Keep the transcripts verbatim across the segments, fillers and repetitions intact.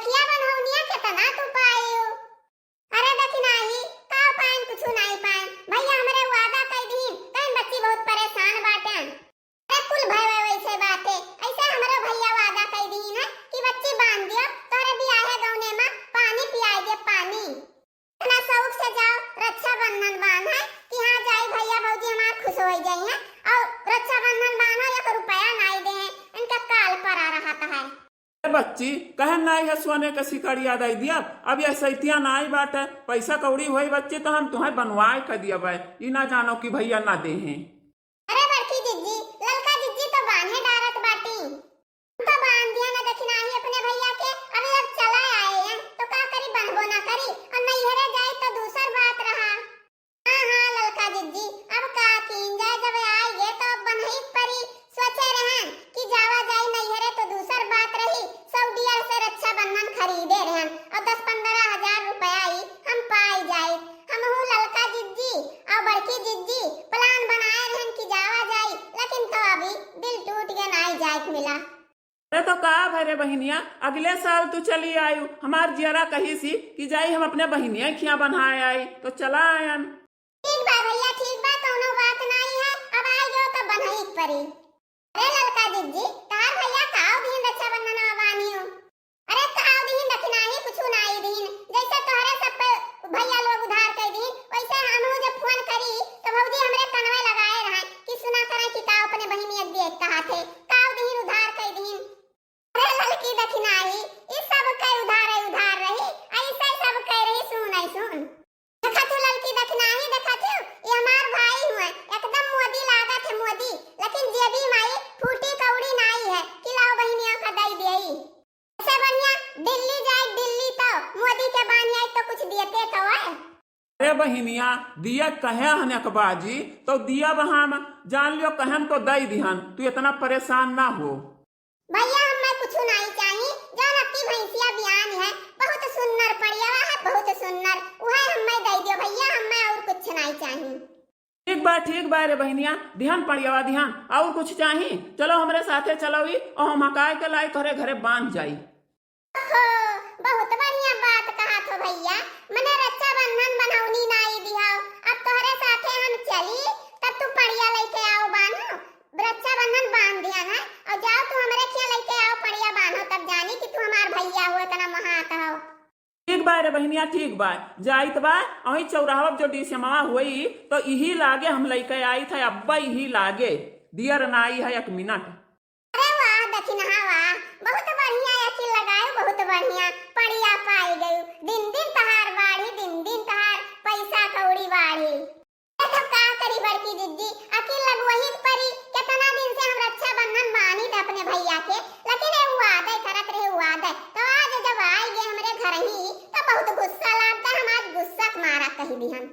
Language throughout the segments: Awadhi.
भैया बनौनिया केतना तू पायू? अरे दखिनाही, का पाएन, कुछु नाई पाएन। भैया हमरे वादा कइ दीन, कहिन बच्ची बहुत परेशान बाटेन। अरे कुल भय वय वैसे बाटे, ऐसे हमरो भैया वादा कइ दीन है कि बच्ची बांध दियो, तोहरे बियाहे गौने मा पानी पियाई दे, पानी। इतना शौक से जाओ, रक्षाबंधन बांध है कि हाँ जाई भैया भौजी हमार खुश होइ जाई है, और रक्षाबंधन बांधो एक रुपया नाई दे हैं, इनका काल परा रहत है। ए बच्ची, कहन नाई है सोने के सिकड़िया दइ दिया, अब ये सैतिया नाई बाटे, पैसा कौड़ी होई बच्ची तो हम तुहें बनवाए क दियब, ई ना जानो कि भैया ना दे हैं। अरे बड़की जिज्जी, ललका जिज्जी तो बांधे डारत बाटी। हम तो बांध दिया ना दखिनाही अपने भैया के, अभी अब चला आए हैं, तो का करी, बांधबो ना करी, और नैहरे जाई तो दूसर बात रहा। हाँ, हाँ, ललका जिज्जी, अब का कीन जाए, जब आइ गए तो अब बनही परी। सोचे रहन कि जावा जाई नैहरे तो दूसर बात रही, सौ डियर से रक्षाबंधन खरीदे रहन और दस पन्द्रह हजार रुपया ई हम पाई जाई। हमहू ललका जिज्जी और बड़की जिज्जी plan बनाए रहन कि जावा जाई, लेकिन तो अभी दिल टूट गए, नाई जाए के मिला। अरे तो का भरे बहिनिया, अगले साल तू चली आयु, हमार जियरा कही सी कि जाई हम अपने बहिनिया खिया बन्हाए आई, तो चला आयन। ठीक बा भैया, ठीक बा, कौनो बात नाई है, अब आइ गयो तो बन्हई परी। अरे ललका जिज्जी, तार भैया काव दिन रक्षाबंधन में बान्हियो? अरे काव दिन दखिनाही कुछु नाई दिन, जैसे तोहरे सब पे भैया लोग उधार कइ दिन, वैसे हमहू जब फोन करी तो भौजी हमरे कनवे लगाए रहे कि सुना करे कि का अपने बहिनी एक दिए कहा थे, काव दिन उधार कइ दिन। अरे ललकी दखिनाही, ई सब के उधार है, उधार रही, ऐसे सब के रही, सुन है सुन। देखा तू ललकी दखिनाही, देखा तू, ये हमार भाई हुए, एकदम मोदी लागत है मोदी, लेकिन जेबी माई फूटी कौड़ी नाई है कि लाओ बहिनिया का दई देई। ऐसे बढ़िया दिल्ली जाए, दिल्ली तो मोदी के बानी आई तो कुछ दियते तो है। अरे बहिनिया, दिया कहे हन एक बाजी, तो दिया बहाम जान लियो कहन तो दई दिहन, तू इतना परेशान ना हो। भैया हमें कुछ नाई चाही, जौन अक्की भैंसिया बियान है, बहुत सुन्नर पड़ियावा है, बहुत सुन्नर, उहे हमें दई दियो भैया, हमें और कुछ नाई चाही। ठीक बा, ठीक बा रे बहिनिया, दिहन पड़ियावा दिहन, और कुछ चाही? चलो हमरे साथे चलो ई, और हम हकाय के लाई तोहरे घरे बांध जाई। ओहो, बहुत बढ़िया बात कहा थो भैया, मने रक्षाबंधन बनौनी नाई दिहाओ, अब तोहरे साथे हम चली, तब तू पड़िया लेके आओ बान्हो, रक्षाबंधन बांध दिया ना, और जाओ तू हमरे खिया लेके आओ पड़िया बान्हो, तब जानी कि तू हमार भैया हो, इतना महात हो। ठीक बा रे बहिनिया, ठीक बा, जाइत बा, वही चौराहा जो डीसीएमवा होई, तो इही लागे हम लइके आई था, अब्बा इही लागे, दियर नाई है एक मिनट। अरे वाह दखिनहा वाह, बहुत बढ़िया अकिल लगायो, बहुत बढ़िया, पड़िया पाई गयू, दिन दिन तहार बाढ़ी, दिन दिन तहार पैसा कौड़ी बाढ़ी। ये तो का करी बड़की जिज्जी, अकिल लगवही के परी। केतना दिन से हम रक्षाबंधन बानी थे अपने भैया के, लेकिन ये वादे करत रहे वादे। तो आज जब आई गए हमरे घर ही, तो बहुत गुस्सा लागता, हम आज गुस्सा के मारा कही दिहन।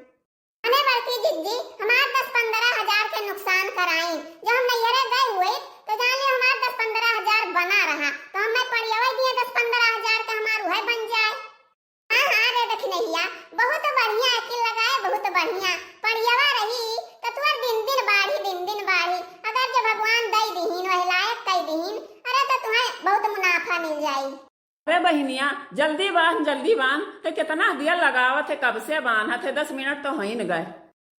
अने बड़की जिज्जी, हमार दस पन्द्रह हजार के नुकसान कराई, जो हम नैहरे गए हुए, तो जान ले हमार दस पन्द्रह हजार बना रहा, तो हमें पड़ियावे दिए दस पन्द्रह हजार के हमार उहे बन जाए। हाँ, हाँ रे दखिनहिया, बहुत बढ़िया अकिल लगाए, बहुत बढ़िया। पड़ियावा रही, तो तुअर दिन दिन बाढ़ी, दिन दिन बाढ़ी। अगर जो भगवान दई दिहिन, वही लायक कई दिहिन, अरे तो तुम्हें बहुत मुनाफा मिल जाई। अरे बहिनिया, जल्दी बांध, जल्दी बांध। ते केतना दिया लगावत है, कब से बांधत है, दस मिनट तो होइन गए।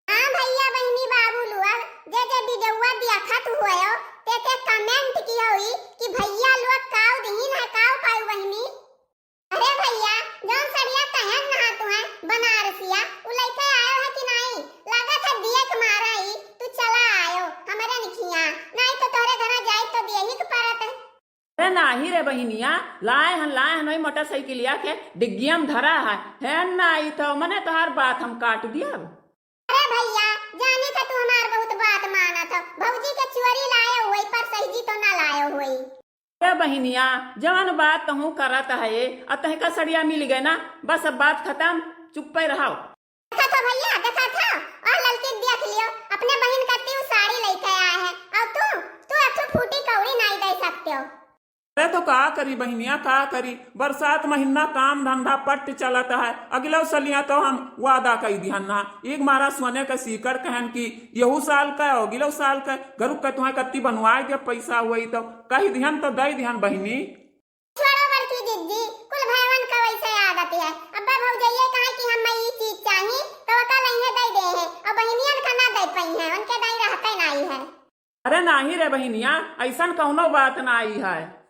हाँ भैया, बहिनी, बाबू लोग, जे जे वीडियोवा देखत हुए हो, ते ते comment कियो हुई कि भैया लोग काव दिहिन है, काव पायु बहिनी। अरे भैया, जौन सड़िया कहन नहा तू है बनारसिया, उ लइके आयो है कि नाई? लागत है दिए के मारा ही तू चला आयो हमरे निखिया, नाई तो तोहरे घरा जाई तो दिए ही के परत है। अरे नाही रे बहिनिया, लाए हन, लाए हन, वही मोटरसाइकिलिया के डिग्गिया में धरा है, है नाई तो मने तोहार बात हम काट दियब। अरे भैया, जानी था तू हमार बहुत बात मानत हो, भौजी के चुअरी लाए हुई पर सही जी तो ना लाए हुई। अरे बहिनिया, जवन बात तहूँ करत है, अब तहका सड़िया मिल गए ना, बस अब बात खत्म, चुप्पे रहो। देखा था भैया, देखा था, और ललकी देख लियो, अपने बहिन करती उ साड़ी लइके आए है, और तू, तू एक ठो फूटी कौड़ी नाई दे सकते हो। अरे तो का करी बहिनिया, का करी, बरसात महीना काम धंधा पट्ट चलत है, अगलो सलिया तो हम वादा कई दिहन ना, एक मारा सोने का सीकड़ कहन की यहू साल का, अगलो साल का, घरुक का तुहें कत्ती बनवाए के पैसा हुई तो कही दिहन तो दई दिहन बहिनी। छोड़ो बड़की जिज्जी, कुल भय है। अब्बा भौजइये कहा कि हम ई चीज चाही, तो ओका लइहे दइ देहे, और बहिनियन का ना दइ पइहे, उनके दाई रहते नाई है। अरे नाही रे बहिनिया, अइसन कउनो बात नाई है।